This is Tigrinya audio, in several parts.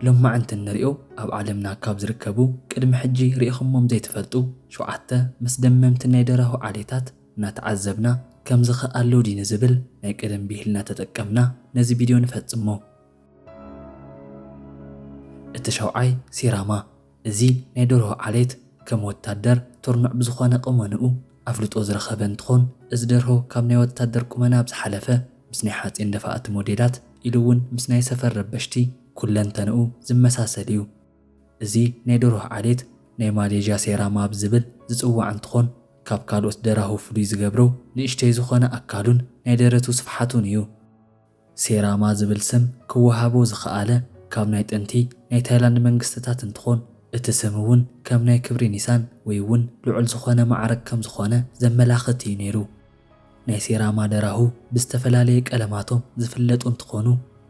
ሎማዕንቲ እንሪኦ ኣብ ዓለምና ካብ ዝርከቡ ቅድሚ ሕጂ ርኢኹሞም ዘይትፈልጡ ሸውዓተ መስደመምቲ ናይ ደራሁ ዓሌታት እናተዓዘብና ከምዚ ኸ ኣሎ ድዩ ንዝብል ናይ ቀደም ብሂልና ተጠቀምና ነዚ ቪድዮ ንፈጽሞ። እቲ ሸውዓይ ሴራማ። እዚ ናይ ደርሆ ዓሌት ከም ወታደር ትርኑዕ ብዝኾነ ቁመንኡ ኣፍልጦ ዝረኸበ እንትኾን፣ እዚ ደርሆ ካብ ናይ ወታደር ቁመና ብዝሓለፈ ምስ ናይ ሓፂን ደፋእቲ ሞዴላት ኢሉ እውን ምስ ናይ ሰፈር ረበሽቲ ኩለንተንኡ ዝመሳሰል እዩ። እዚ ናይ ደርሆ ዓሌት ናይ ማሌዥያ ሴራማ ብዝብል ዝፅዋዕ እንትኾን፣ ካብ ካልኦት ደራሁ ፍሉይ ዝገብሮ ንእሽተይ ዝኾነ ኣካሉን ናይ ደረቱ ስፍሓቱን እዩ። ሴራማ ዝብል ስም ክወሃቦ ዝኸኣለ ካብ ናይ ጥንቲ ናይ ታይላንድ መንግስትታት እንትኾን፣ እቲ ስም እውን ከም ናይ ክብሪ ኒሳን ወይ እውን ልዑል ዝኾነ ማዕረግ ከም ዝኾነ ዘመላኽት እዩ ነይሩ። ናይ ሴራማ ደራሁ ብዝተፈላለየ ቀለማቶም ዝፍለጡ እንትኾኑ፣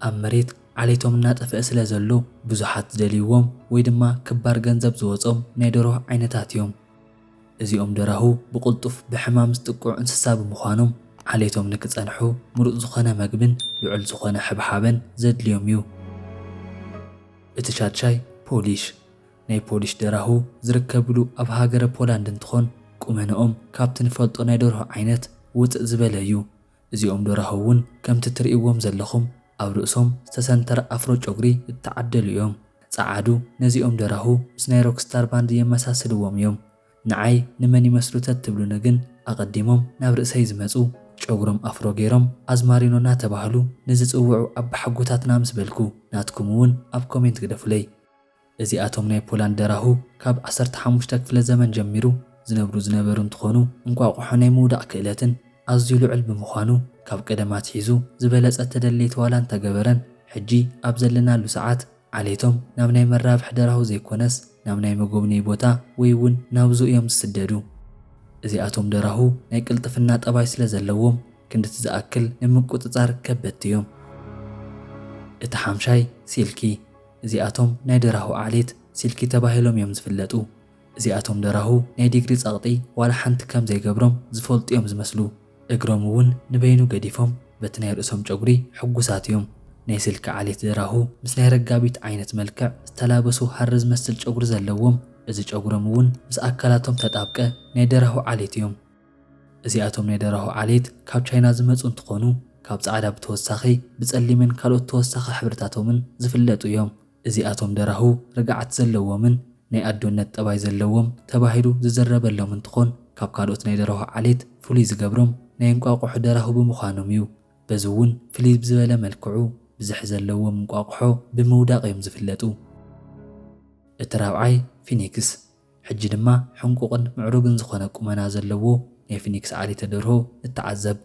ኣብ መሬት ዓሌቶም እናጠፍአ ስለ ዘሎ ብዙሓት ዝደልይዎም ወይ ድማ ክባር ገንዘብ ዝወጾም ናይ ደርሆ ዓይነታት እዮም። እዚኦም ደራሁ ብቕልጡፍ ብሕማም ዝጥቅዑ እንስሳ ብምዃኖም ዓሌቶም ንክጸንሑ ምሩጽ ዝኾነ መግብን ልዑል ዝኾነ ሕብሓበን ዘድልዮም እዩ። እቲ ሻድሻይ ፖሊሽ። ናይ ፖሊሽ ደራሁ ዝርከብሉ ኣብ ሃገረ ፖላንድ እንትኾን፣ ቁመንኦም ካብቲ ንፈልጦ ናይ ደርሆ ዓይነት ውጽእ ዝበለ እዩ። እዚኦም ደራሁ እውን ከምቲ ትርእይዎም ዘለኹም ኣብ ርእሶም ዝተሰንተረ ኣፍሮ ጨጉሪ እተዓደሉ እዮም። ጸዓዱ ነዚኦም ደራሁ ምስ ናይ ሮክስታር ባንድ የመሳስልዎም እዮም። ንዓይ ንመን ይመስሉ ተትብሉኒ ግን ኣቐዲሞም ናብ ርእሰይ ዝመጹ ጨጉሮም ኣፍሮ ገይሮም ኣዝማሪኖ እናተባህሉ ንዝጽውዑ ኣባሓጎታትና ምስ በልኩ፣ ናትኩም እውን ኣብ ኮሜንት ግደፉለይ። እዚኣቶም ናይ ፖላንድ ደራሁ ካብ ዓሰርተ ሓሙሽተ ክፍለ ዘመን ጀሚሩ ዝነብሩ ዝነበሩ እንትኾኑ፣ እንቋቑሖ ናይ ምውዳቕ ክእለትን ኣዝዩ ልዑል ብምዃኑ፣ ካብ ቀደም ኣትሒዙ ዝበለጸ ተደለይቲ ዋላ እንተገበረን፣ ሕጂ ኣብ ዘለናሉ ሰዓት ዓሌቶም ናብ ናይ መራብሒ ደራሁ ዘይኮነስ፣ ናብ ናይ መጎብነዪ ቦታ ወይ እውን ናብዙ እዮም ዝስደዱ። እዚኣቶም ደራሁ ናይ ቅልጥፍና ጠባይ ስለ ዘለዎም፣ ክንድቲ ዝኣክል ንምቁጽጻር ከበድቲ እዮም። እቲ ሓምሻይ ሲልኪ። እዚኣቶም ናይ ደራሁ ዓሌት ሲልኪ ተባሂሎም እዮም ዝፍለጡ። እዚኣቶም ደራሁ ናይ ዲግሪ ጸቕጢ ዋላ ሓንቲ ከም ዘይገብሮም ዝፈልጡ እዮም ዝመስሉ። እግሮም እውን ንበይኑ ገዲፎም በቲ ናይ ርእሶም ጨጉሪ ሕጉሳት እዮም። ናይ ስልኪ ዓሌት ደራሁ ምስ ናይ ረጋቢት ዓይነት መልክዕ ዝተላበሱ ሃሪ ዝመስል ጨጉሪ ዘለዎም፣ እዚ ጨጉሮም እውን ምስ ኣካላቶም ተጣብቀ ናይ ደራሁ ዓሌት እዮም። እዚኣቶም ናይ ደራሁ ዓሌት ካብ ቻይና ዝመጹ እንትኾኑ፣ ካብ ጻዕዳ ብተወሳኺ ብጸሊምን ካልኦት ተወሳኺ ሕብርታቶምን ዝፍለጡ እዮም። እዚኣቶም ደራሁ ርግዓት ዘለዎምን ናይ ኣዶነት ጠባይ ዘለዎም ተባሂሉ ዝዝረበሎም እንትኾን፣ ካብ ካልኦት ናይ ደራሁ ዓሌት ፍሉይ ዝገብሮም ናይ እንቋቑሖ ደራሁ ብምዃኖም እዩ። በዚ እውን ፍልይ ብዝበለ መልክዑ ብዝሒ ዘለዎም እንቋቑሖ ብምውዳቕ እዮም ዝፍለጡ። እቲ ራብዓይ ፊኒክስ። ሕጂ ድማ ሕንቁቕን ምዕሩግን ዝኾነ ቁመና ዘለዎ ናይ ፊኒክስ ዓሌተ ደርሆ ንተዓዘብ።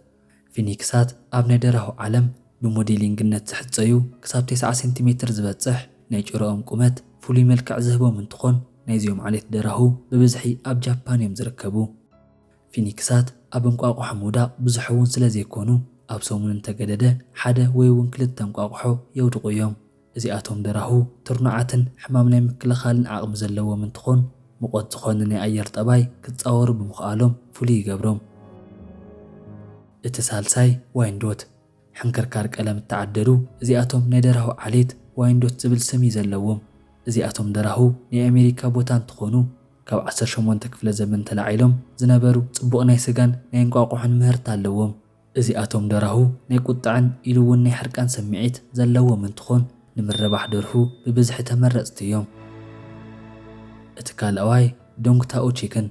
ፊኒክሳት ኣብ ናይ ደራሁ ዓለም ብሞዴሊንግነት ዝሕጸዩ ክሳብ ተስዓ ሴንቲሜትር ዝበጽሕ ናይ ጭራኦም ቁመት ፍሉይ መልክዕ ዝህቦም እንትኾን፣ ናይዚኦም ዓሌት ደራሁ ብብዝሒ ኣብ ጃፓን እዮም ዝርከቡ። ፊኒክሳት ኣብ እንቋቑሖ ምውዳቕ ብዙሕ እውን ስለ ዘይኮኑ፣ ኣብ ሰሙን እንተገደደ ሓደ ወይ እውን ክልተ እንቋቑሖ የውድቑ እዮም። እዚኣቶም ደራሁ ትርኑዓትን ሕማም ናይ ምክልኻልን ዓቕሚ ዘለዎም እንትኾን፣ ሙቐት ዝኾነ ናይ ኣየር ጠባይ ክጻወሩ ብምኽኣሎም ፍሉይ ይገብሮም። እቲ ሳልሳይ ዋይንዶት። ሕንክርካር ቀለም እተዓደሉ እዚኣቶም ናይ ደራሁ ዓሌት ዋይንዶት ዝብል ስም እዩ ዘለዎም። እዚኣቶም ደራሁ ናይ ኣሜሪካ ቦታ እንትኾኑ፣ ካብ ዓሰርተ ሸሞንተ ክፍለ ዘመን ተላዒሎም ዝነበሩ ጽቡቕ ናይ ስጋን ናይ እንቋቑሖን ምህርቲ ኣለዎም። እዚኣቶም ደራሁ ናይ ቁጥዐን ኢሉ እውን ናይ ሕርቃን ስምዒት ዘለዎም እንትኾን፣ ንምርባሕ ደርሁ ብብዝሒ ተመረጽቲ እዮም። እቲ ካልኣዋይ ዶንግታኦ ቺክን።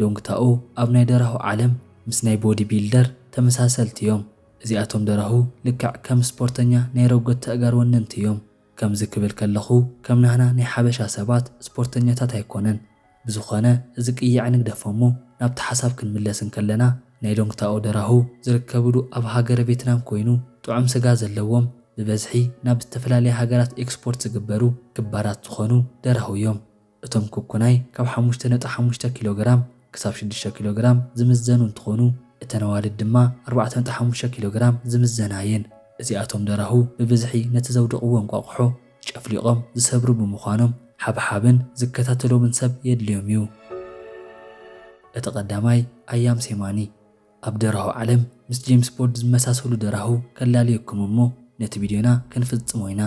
ዶንግታኦ ኣብ ናይ ደራሁ ዓለም ምስ ናይ ቦዲ ቢልደር ተመሳሰልቲ እዮም። እዚኣቶም ደራሁ ልክዕ ከም ስፖርተኛ ናይ ረጎት ተእጋር ወነንቲ እዮም። ከምዚ ክብል ከለኹ ከም ናህና ናይ ሓበሻ ሰባት ስፖርተኛታት ኣይኮነን። ብዝኾነ እዚ ቅያዕ ንግደፎ እሞ ናብቲ ሓሳብ ክንምለስ እንከለና፣ ናይ ዶንግታኦ ደራሁ ዝርከብሉ ኣብ ሃገረ ቬትናም ኮይኑ ጥዑም ስጋ ዘለዎም ብበዝሒ ናብ ዝተፈላለያ ሃገራት ኤክስፖርት ዝግበሩ ክባራት ዝኾኑ ደራሁ እዮም። እቶም ኩኩናይ ካብ ሓሙሽተ ነጥቢ ሓሙሽተ ኪሎ ግራም ክሳብ ሽዱሽተ ኪሎ ግራም ዝምዘኑ እንትኾኑ፣ እተን ኣዋልድ ድማ ኣርባዕተ ነጥቢ ሓሙሽተ ኪሎ ግራም ዝምዘና እየን። እዚኣቶም ደራሁ ብብዝሒ ነቲ ዘውድቕዎ እንቋቑሖ ጨፍሊቖም ዝሰብሩ ብምዃኖም፣ ሓብሓብን ዝከታተሎምን ሰብ የድልዮም እዩ። እቲ ቀዳማይ ኣያም ሴማኒ። ኣብ ደራሁ ዓለም ምስ ጄምስ ቦንድ ዝመሳሰሉ ደራሁ ከላልየኩም እሞ ነቲ ቪድዮና ክንፍጽሞ ኢና።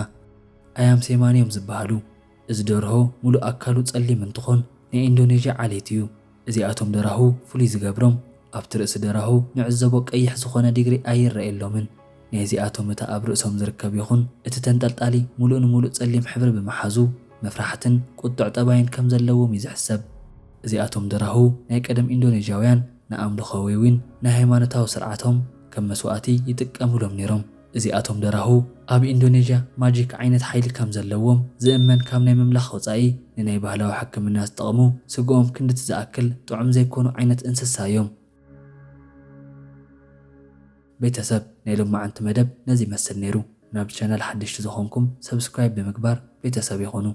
ኣያም ሴማን እዮም ዝበሃሉ። እዚ ደርሆ ሙሉእ ኣካሉ ጸሊም እንትኾን ናይ ኢንዶኔዥያ ዓሌት እዩ። እዚኣቶም ደራሁ ፍሉይ ዝገብሮም ኣብቲ ርእሲ ደራሁ ንዕዘቦ ቀይሕ ዝኾነ ዲግሪ ኣይረኣየሎምን። ናይዚኣቶም እቲ ኣብ ርእሶም ዝርከብ ይኹን እቲ ተንጠልጣሊ ሙሉእ ንሙሉእ ጸሊም ሕብሪ ብምሓዙ መፍራሕትን ቁጡዕ ጠባይን ከም ዘለዎም እዩ ዝሕሰብ። እዚኣቶም ደራሁ ናይ ቀደም ኢንዶኔዥያውያን ንኣምልኾ ወይ እውን ንሃይማኖታዊ ስርዓቶም ከም መስዋእቲ ይጥቀሙሎም ነይሮም። እዚኣቶም ደራሁ ኣብ ኢንዶኔዥያ ማጂክ ዓይነት ሓይሊ ከም ዘለዎም ዝእመን ካብ ናይ ምምላኽ ወጻኢ ንናይ ባህላዊ ሕክምና ዝጠቕሙ ስግኦም ክንድቲ ዝኣክል ጥዑም ዘይኮኑ ዓይነት እንስሳ እዮም። ቤተሰብ ናይ ሎማዓንቲ መደብ ነዚ ይመስል ነይሩ። ናብ ቻናል ሓደሽቲ ዝኾንኩም ሰብስክራይብ ብምግባር ቤተሰብ ይኹኑ።